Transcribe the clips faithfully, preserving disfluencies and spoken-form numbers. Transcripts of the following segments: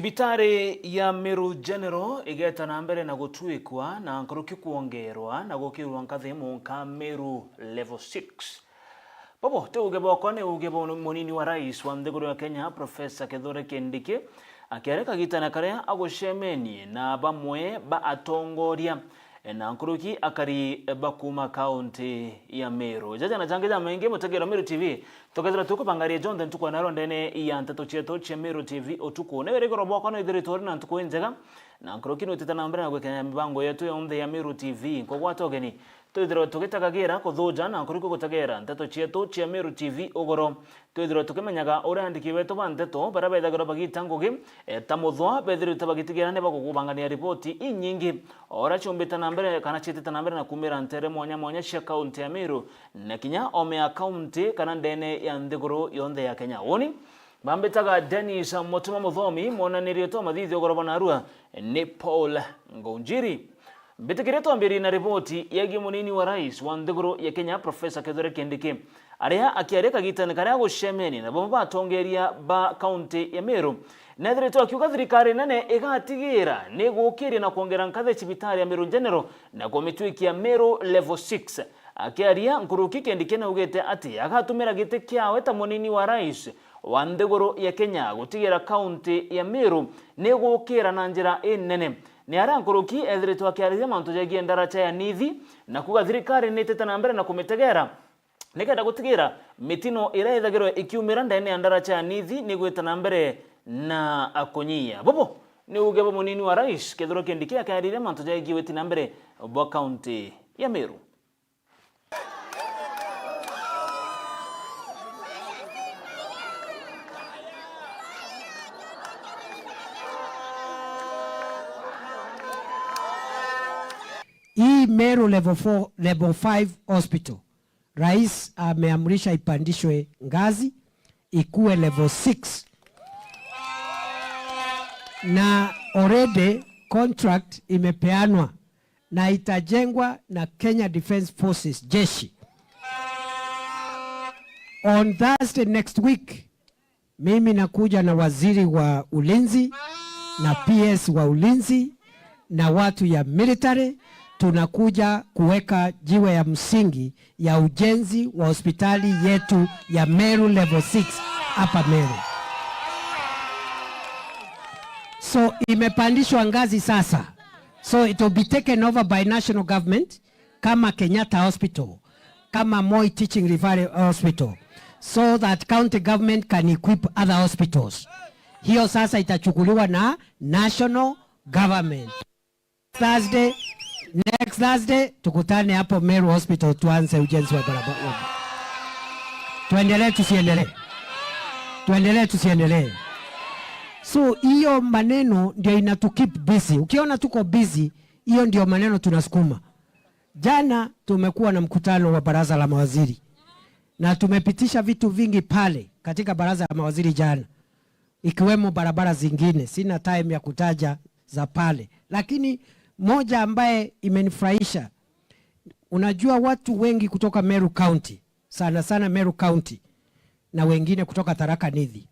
Thibitari ya Meru General igeta na mbere na gutwikwa na nkuruki kwongerwa na gukirwa nkathi munka Meru Level six. Bobo, ti uge bwakwa, ni uge bwa munini wa rais wa nthiguru ya Kenya, Professor Kithure Kindiki, akiaria kagitana karia agucemenie na bamwe ba atongoria na nkuruki akari ba kuuma kaunti ya Meru. Jaja na jangi jamaingi, mutegera Meru T V, tukethira tukubangaria jonthe ntuku ya narua ndene ya nteto cietu cia Meru T V utuku. Ni wirigiro bwakwa no ithiritwe uri na ntuku injega, na nkuruki ni utite na mbere na gwikenia mibango yetu yonthe ya Meru T V. Nkugwata ugeni, twithirwe tugitagagira kuthuja na nkuruki gutegera nteto cietu cia Meru T V ugoro. Twithirwe tukimenyaga uria andiki betu ba nteto baria bethagirwa bagita ngugi, e, ta muthwa, bethirite bagitigira ni bagukubangania ripoti inyingi, o uria ciumbite na mbere kana ciitite na mbere na kumira ntere mwanya mwanya cia kaunti ya Meru, na kinya ome ya kaunti kana ndene ya nthiguru yonthe ya Kenya. Uni bambitaga Dennis Mutuma Muthomi, mwonanirie twa mathithio ugoro bwa narua ni Paul Ngunjiri. Mbitikirie twambirie na ripoti yegie munini wa rais wa nthiguru ya Kenya, Professor Kithure Kindiki, aria akiaria kagitani karia agucemenie na bamwe ba atongeria ba kaunti ya Meru, nethiritwe akiuga thirikari nene igatigira ni gukiria na kwongera nkathi cibitari ya Meru General na kumitwikia Meru Level six. Akiaria nkuruki, Kindiki naugite ati agatumira giti kiawe ta munini wa rais wa nthiguru ya Kenya gutigira kaunti ya Meru ni gukira na njira inene. Ni aria nkuruki ethiritwe akiariria mantu jegie ndaraca ya Nithi na kuuga thirikari ni itite na mbere na kumitegera nikenda gutigira mitino iria ithagirwa ikiumira ndene ya ndaraca ya Nithi ni gwita na mbere na kunyia. Bubu ni uge bwa munini wa rais Kithure Kindiki akiariria mantu jegie witi na mbere bwa kaunti ya Meru. Hii Meru level four, level five hospital, rais ameamrisha ipandishwe ngazi, ikuwe level six. Na already contract imepeanwa na itajengwa na Kenya Defence Forces, jeshi. On Thursday next week, mimi nakuja na waziri wa ulinzi na P S wa ulinzi na watu ya military, tunakuja kuweka jiwe ya msingi ya ujenzi wa hospitali yetu ya Meru Level six hapa Meru. So, imepandishwa ngazi sasa. So, it will be taken over by national government kama Kenyatta Hospital, kama Moi Teaching Referral Hospital, so that county government can equip other hospitals. Hiyo sasa itachukuliwa na national government. Thursday, next Thursday, tukutane hapo Meru Hospital, tuanze ujenzi wa barabara. Tuendelee, tusiendelee? Tuendelee, tusiendelee? So, hiyo maneno ndio inatu keep busy. Ukiona tuko busy, hiyo ndio maneno tunasukuma. Jana tumekuwa na mkutano wa baraza la mawaziri, na tumepitisha vitu vingi pale katika baraza la mawaziri jana, ikiwemo barabara zingine. Sina time ya kutaja za pale, lakini moja ambaye imenifurahisha, unajua watu wengi kutoka Meru County, sana sana Meru County, na wengine kutoka Tharaka Nithi,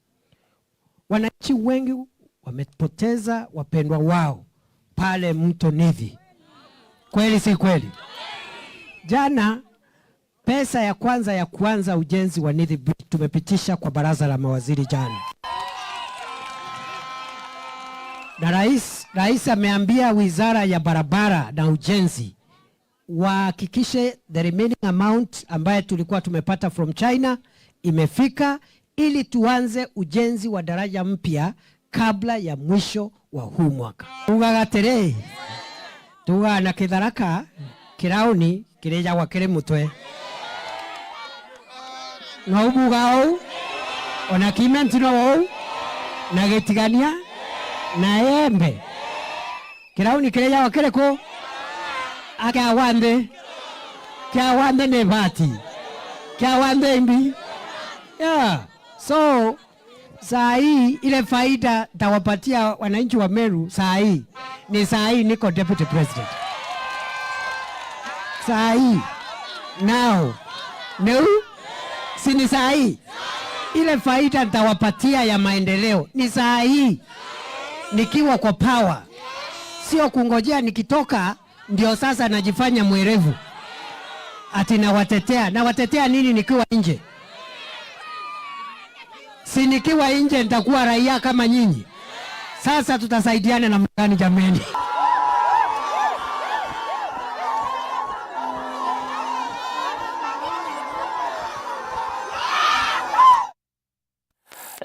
wananchi wengi wamepoteza wapendwa wao pale mto Nithi. Kweli si kweli? Jana, pesa ya kwanza ya kuanza ujenzi wa Nithi Bridge tumepitisha kwa baraza la mawaziri jana. Na rais, rais ameambia wizara ya barabara na ujenzi wahakikishe the remaining amount ambaye tulikuwa tumepata from China imefika, ili tuanze ujenzi wa daraja mpya kabla ya mwisho wa huu mwaka. Tuugaga atiri, tuugaga na Kitharaka, kirauni kirijagwa kiri mutwe. No ubuga ou, ona Kimenti no ou, na Gitigania, na Embe. Kirauni kirijagwa kiri ku? A, kia wa nthi. Kia wa nthi ni bati. Kia wa nthi imbi. Yeah. So, saa hii, ile faida ntawapatia wananchi wa Meru saa hii, ni saa hii niko deputy president. Saa hii. Now. Neu? Si ni saa hii? Ile faida ntawapatia ya maendeleo ni saa hii. nikiwa kwa power, sio kungojea nikitoka ndio sasa najifanya mwerevu ati nawatetea. Nawatetea nini nikiwa nje? Si nikiwa nje nitakuwa raia kama nyinyi? Sasa tutasaidiana namna gani jameni?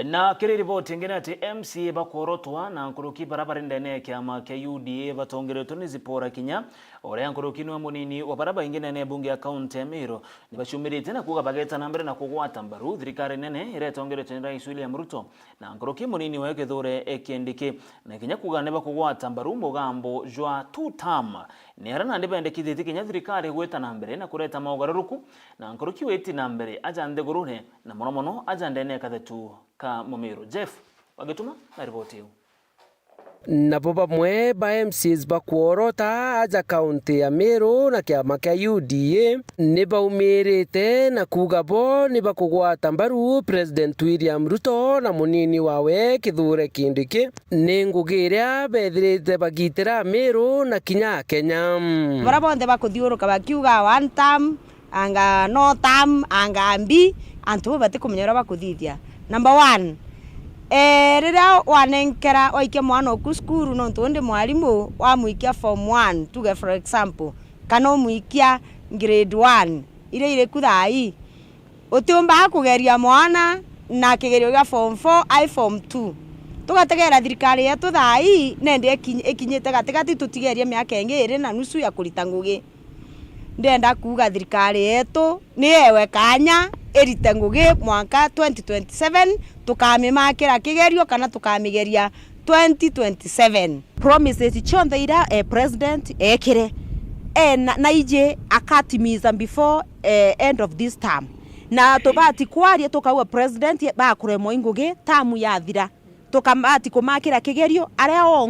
Na kiri riboti ingi ni ati M C A bakworotwa na nkuruki bara bari ndene ya kiama kia U D A batongeretwe ni Zipporah Kinya, uria nkuruki niwe munini wa bara baingi ndene ya bunge ya kaunti ya Meru, ni baciumirite na kuuga bageta na mbere na kugwata mbaru thirikari nene iria itongeretwe ni Rais William Ruto na nkuruki munini wawe Kithure Kindiki, na kinya kuuga ni bakugwata mbaru mugambo jwa two term. Ni aria nandi bendekithitie kinya thirikari gwita na mbere na kureta maugaruruku na nkuruki witi na mbere aja nthigurune, na mono mono aja ndene ya kathetu ka Mumiru. Jeff Wagituma na riboti iu. Nabo bamwe ba M C As bakworota aja kaunti ya Meru na kiama kia U D A ni baumirite na kuuga bo ni bakugwata mbaru President William Ruto na munini wawe Kithure Kindiki ni ngugi iria bethirite bagitira Meru na kinya Akenya. Baria bonthe bakuthiuruka bakiuga one term, anga no term, anga mbi, antu bau batikumenya uria bakuthithia. Number one, eh, riria wanenkera, waikia mwana oku cukuru, nontu undi mwarimu, wamwikia form one, tuge for example, kana umwikia grade one, iria iri ku thaa ii, utiumbaga kugeria mwana na kigerio gia form four ai form two. Tugategera thirikari yetu thaa ii, nendi ikinyi-, ikinyite gatigati, tutigerie miaka ingi iri na nusu ya kurita ngugi. Ndenda kuuga thirikari yetu ni yewe kanya irite ngugi mwanka twenty twenty-seven, tukamimakira kigerio kana tukamigeria twenty twenty-seven. Promises cionthe iria, eh, president eekire, eh, na, na iji akatimiza before, eh, end of this term. Na tubati kwaria tukauga president bakuremwa i ngugi, term yathira. Tukabati kumakira kigerio aria o